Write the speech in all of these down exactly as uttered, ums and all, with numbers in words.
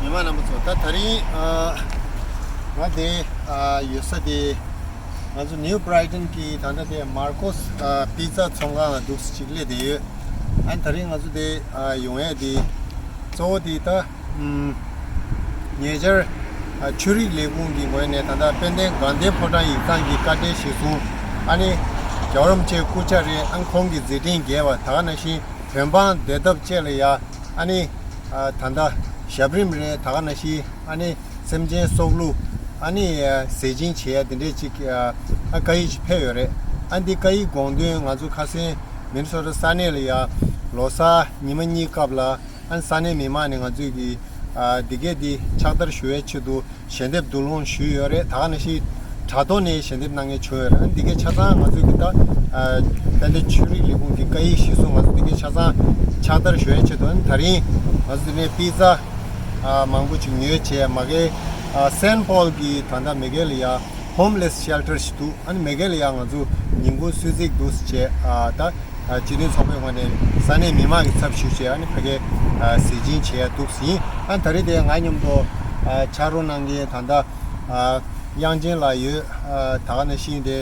ཉི་མ་རྣམ་པ་ཚོ། ད་དེ་རིང་ཨ་ང་དེ་ཨ་ཡོད་ས་དེ་ང་ཚོ་ནིའུ་བྷི་རའི་ཊོན་གྱི་ད་ལྟ་དེ་མར་ཀོས་ཨ་པི་ཛ་ཚོང་ཁང་ལ་འདུག་སེ་ཅིག་སླེབས་བསྡད་ཡོད། ཨ་ནི་དེ་རིང་ང་ཚོ་དེ་ཨ་ཡོང་ཡས་དེ་གཙོ་བོ་དེ་ད་ཨམ་ཉེ་ཆར་ཨ་ཆོས་རིག་ལས་ཁུངས་ཀྱི་ངོས་ནས་ད་ལྟ་དཔལ་ལྡན་དགའ་ལྡན་ཕོ་བྲང་ཡིག་ཚང་གི་བཀའ་དྲིན་གཞིར་བཟུང་ཨ་ནི་རྒྱལ་བ་རིན་པོ་ཆེའི་སྐུ་ཕྱྭ་རེད། ཨ་ནི་ཁོང་གི་མཛད་འཕྲིན་རྒྱས་པ་ད་ག་ནང་བཞིན་བོད་འབངས་བདེ་ཐབས་ཅན་ལ་ཡ་ཨ་ནི་ཨ་ད་ལྟ་ཞབས་རིམ་རེད། ད་ག་ནང་བཞིན་ཨ་ནི་སེམས་ཅན་སྲོག་བླུ་ཨ་ནི་ཨ་ཟས་སྦྱིན་བྱེད་ཡ་དེ་འདྲས་ཅིག་ཨ་ཨ་བཀའ་ཡིག་ཅིག་ཕེབས་ཡོད་རེད། ཨ་འདི་བཀའ་ཡིག་དགོངས་དོན་ང་ཚོ་ཁ་སང་མི་ནི་སོ་ཊ་ས་གནས་ལ་ཡ་ལོ་གསར་ཉི་མ་གཉིས་སྐབས་ལ་ཨ་ནི་ས་གནས་མི་མང་ནས་ང་ཚོས་ཀྱི་ཨ་འདི་གས་འདི་ཕྱག་བསྟར་ཞུ་ཡའི་ཆེད་དུ་ཞལ་འདེབས་བསྡུ་སློང་ཞུས་ཡོད་རེད། ད་ག་ནང་བཞིན་དྲ་ཐོག་ནས་ཞལ་འདེབས་གནང་མཁན་བྱུང་ཡོད་རེད། ཨ་ནི་འདི་གའི་ཆ་ཚང་ང་ཚོས་ཀྱི་ད་ཨ་དཔལ་ལྡན་ཆོས་རིག་ལས་ཁུངས་ཀྱི་བཀའ་ཡིག་གཞིར་བཟུང་ང་ཚོ་འདི་གའི་ཆ་ཚང་ཕྱག་བསྟར་ཞུ་ཡའི་ཆེད་དུ། ཨ་ནི་ད་རིང་ང་ཚོ་འདི་ནས་པི་ཛ་ཨ་མང་པོ་ཅིག་ཉོས་བྱས། མ་གི་ཨ་སེན་པོལ་གྱི་ད་ལྟ་མ་གི་ལ་ཡ་ཧོམ་ལེས་ཤེལ་ཊར་ཞིག་འདུག་ཨ་ནི་མ་གི་ལ་ཡ་ང་ཚོ་ཉིན་གུང་གསོལ་ཚིགས་འདུག་སེ་བྱས། ཨ་ད་ཨ་སྤྱི་མཐུན་ཚོགས་པའི་ངོས་ནས་ས་གནས་མི་མང་གི་ཚབ་ཞུས་བྱས་ཨ་ནི་ཕ་གི་ཨ་ཟས་སྦྱིན་བྱས་འདུག་སེ་ཡིན། ཨ་ནི་ད་རེས་དེ་ང་མཉམ་དུ་ཨ་ཕྱག་རོགས་གནང་མཁན་ད་ལྟ་ཨ་དབྱངས་ཅན་ལགས་ཡོད། ཨ་ད་ག་ནང་བཞིན་དེ་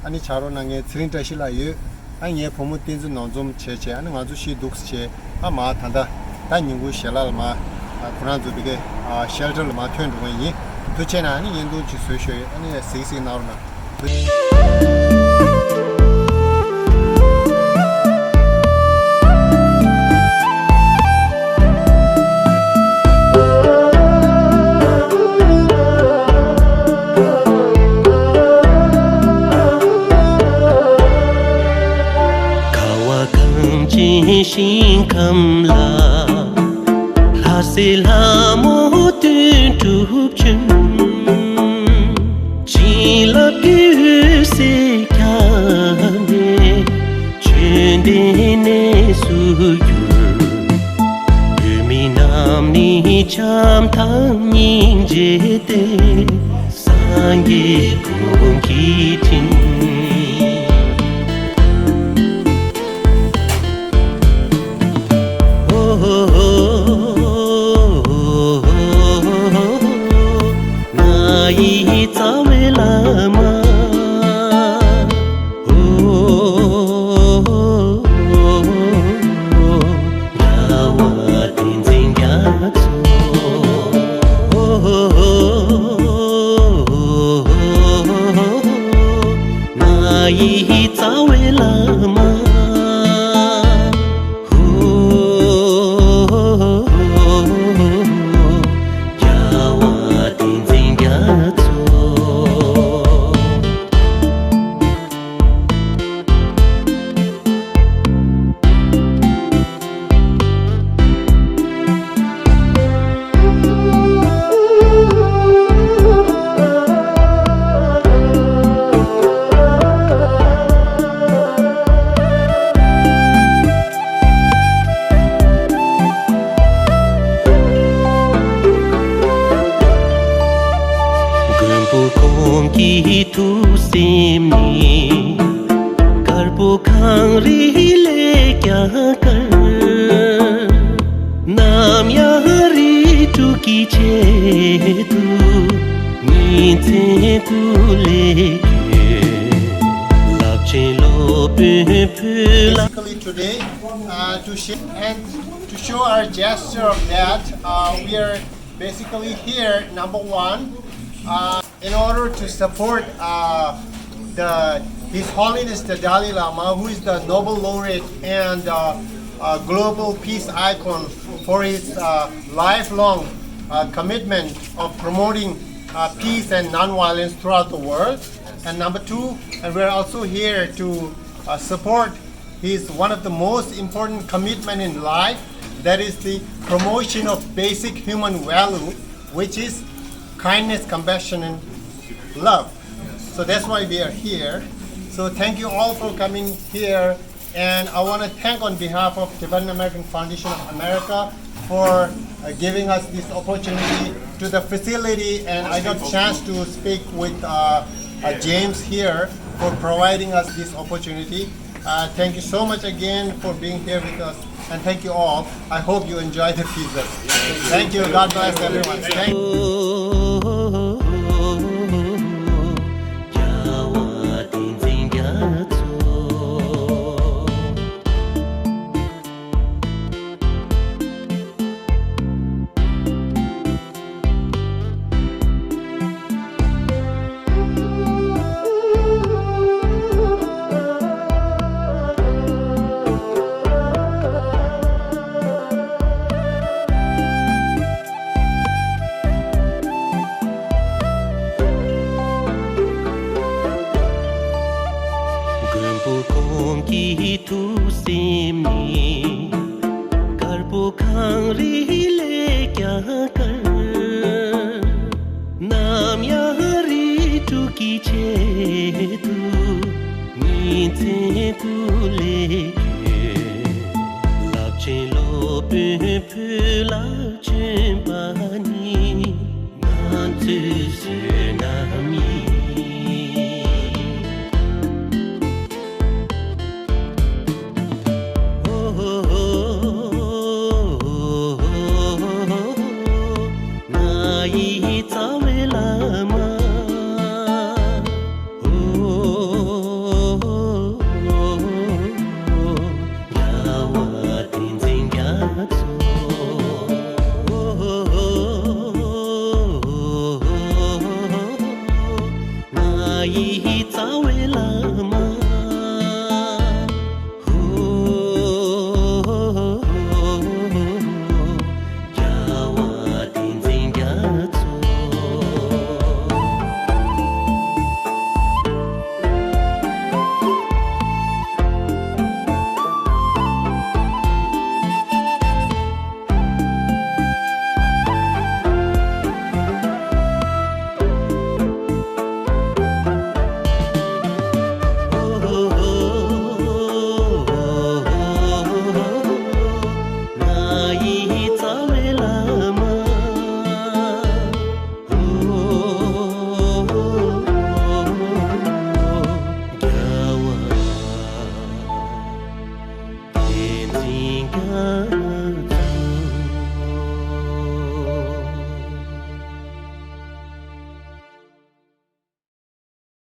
ཨ་ནི་ཕྱག་རོགས་གནང་མཁན་ཚེ་རིང་བཀྲ་ཤིས་ལགས་ཡོད། ཨ་ངའི་བུ་མོ་བསྟན་འཛིན་ནོར་འཛོམས་བྱས་བྱས་ཨ་ནི་ང་ཚོ་བཞི་འདུག་སེ་བྱས། ཨ་མ་ད་ལྟ་ད་ཉིན་གུང་ཞལ་ལག་ལ་མ་ཨ་ཁོ་རང་ཚོ་དེ་གའི་ཨ་ཤེལ་ཊར་ལ་མ་ཐོན་འགྲོ་གི་ཡིན། ཐུགས་རྗེ་ཆེ་གནང་། ཨ་ནི་བརྙན་ཐུང་ཅིག་བཟོས་ཤོག་ཨ་ནི་གཟིགས་གཟིགས་གནང་རོགས་གནང་། ཁ་བ་གངས་ཅན་ཞིང་ཁམས་ལ། ལྷ་སྲས་ལྷ་མོ་དོན་གྲུབ་ཀྱིས། བྱིན་རླབས་ཀྱི་འོད་ཟེར་བཀྱགས་ནས། བཅོམ་ལྡན་གནས་སུ་གྱུར། བོད་མི་རྣམས་ནི་བྱམས་དང་སྙིང་རྗེ་སྟེ། སངས་རྒྱས་ཀུན་གྱི་དྲིན། ང་ཡི་རྩ་བའི་བླ་མ། རྒྱལ་བ་བསྟན་འཛིན་རྒྱ་མཚོ། ང་ཡི་རྩ་བའི་བླ་མ། རྒྱལ་བ་བསྟན་འཛིན་རྒྱ་མཚོ། མགོན་པོ་ཁོང་གི་ཐུགས་སེམས་ནི། དཀར་པོ་གངས་རི་ལས་ཀྱང་དཀར། ནམ་ཡང་རིགས་དྲུག་གི་ཆེད་དུ། ཉིན་མཚན་ཀུན་ལས་བསྐྱོད། རླབས་ཆེན་སློབ་དཔོན་བོད་ལ། Basically today, uh, to share and to show our gesture of that, uh, we are basically here, number one, uh, in order to support, uh, the, His Holiness the Dalai Lama, who is the Nobel laureate and, uh, a global peace icon, for his, uh, lifelong, uh, commitment of promoting, uh, peace and non-violence throughout the world. And number two, and we're also here to, uh, support his one of the most important commitment in life, that is the promotion of basic human value, which is kindness, compassion, and love. So that's why we are here. So thank you all for coming here. And I want to thank on behalf of Tibetan American Foundation of America for, uh, giving us this opportunity to the facility, and I got chance to speak with, uh, uh, James here for providing us this opportunity. Uh, thank you so much again for being here with us. And thank you all. I hope you enjoy the pizza. Thank you. God bless everyone. Thank མགོན་པོ་ཀོང་གི་ཐུགས་སེམས་ནི། དཀར་པོ་གངས་རི་ལས་ཀྱང་དཀར། ནམ་ཡང་རིགས་དྲུག་གི་ཆེད་དུ། ཉིན་མཚན་སྐུ་ལས་བསྐྱོད། རླབས་ཆེན་སློབ་དཔོན་བོད་ལ་བྱོན་པ་ནི། ང་ཚོའི་བསོད་ནམས་ཡིན། ང་ཡི་རྩ་བའི་བླ་མ། རྒྱལ་བ་བསྟན་འཛིན་རྒྱ་མཚོ། ང་ཡི་རྩ་བའི་བླ་མ། རྒྱལ་བ་